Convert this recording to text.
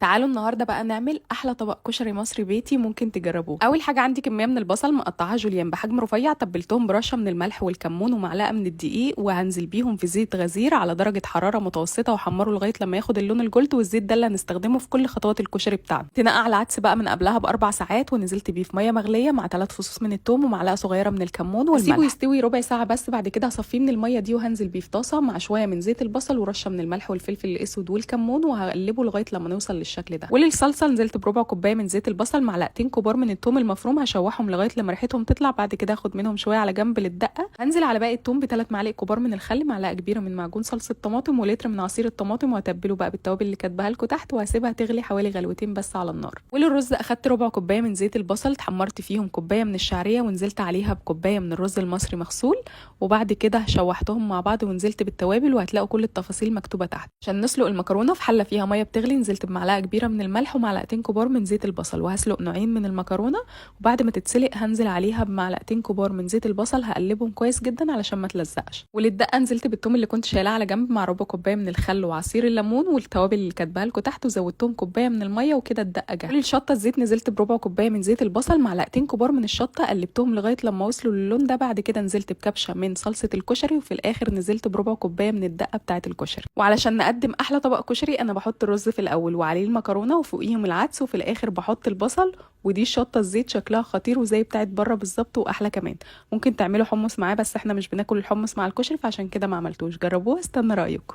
تعالوا النهارده بقى نعمل احلى طبق كشري مصري بيتي ممكن تجربوه. اول حاجة عندي كمية من البصل مقطعها جوليان بحجم رفيع، تبلتهم برشه من الملح والكمون ومعلقة من الدقيق، وهنزل بيهم في زيت غزير على درجه حرارة متوسطه وحمره لغاية لما ياخد اللون ال gold. والزيت ده اللي هنستخدمه في كل خطوات الكشري بتاعنا. تنقع العدس بقى من قبلها ب4 ساعات، ونزلت بيه في مية مغليه مع 3 فصوص من الثوم ومعلقة صغيرة من الكمون والملح. سيبه يستوي ربع ساعة بس، بعد كده هصفيه من المية دي وهنزل بيه في طاسه مع شوية من زيت البصل ورشه من الملح والفلفل الاسود والكمون، وهقلبه لغاية لما نوصل للشكل ده. وللصلصه نزلت بربع كوباية من زيت البصل، معلقتين كبار من الثوم المفروم، هشوحهم لغاية لما ريحتهم تطلع. بعد كده هاخد منهم شوية على جنب للدقه. هنزل على باقي الثوم ب3 معالق كبار من الخل، معلقه كبيرة من معجون صلصه طماطم، ولتر من عصير الطماطم، وهتبله بقى بالتوابل اللي كاتباها لكم تحت، وهسيبها تغلي حوالي غلوتين بس على النار. وللرز اخدت ربع كوباية من زيت البصل، اتحمرت فيهم كوباية من الشعرية ونزلت عليها بكوبايه من الرز المصري مغسول، وبعد كده شوحتهم مع بعض ونزلت بالتوابل، وهتلاقوا كل التفاصيل مكتوبة تحت. عشان نسلق المكرونه في حله فيها مية بتغلي، نزلت بمعلقه كبيرة من الملح ومعلقتين كبار من زيت البصل، وهسلق نوعين من المكرونه. وبعد ما تتسلق هنزل عليها بمعلقتين كبار من زيت البصل، هقلبهم كويس جدا علشان ما تلزقش. وللدقه نزلت بالثوم اللي كنت شايلاه على جنب مع ربع كوباية من الخل وعصير الليمون والتوابل اللي كاتباها لكم تحت، وزودتهم كوباية من المية، وكده الدقة جاهزة. للشطه الزيت نزلت بربع كوباية من زيت البصل، معلقتين كبار من الشطه، قلبتهم لغاية لما وصلوا للون ده. بعد كده نزلت بكبشه من صلصه الكشري، وفي الاخر نزلت بربع كوباية من الدقة بتاعه الكشري. وعلشان نقدم احلى طبق كشري انا بحط الرز في الاول وعليه المكرونه وفوقيهم العدس، وفي الاخر بحط البصل. ودي الشطه الزيت شكلها خطير وزي بتاعت بره بالظبط واحلى كمان. ممكن تعملوا حمص معاه، بس احنا مش بناكل الحمص مع الكشري فعشان كده ما عملتوش. جربوه، استنى رايكم.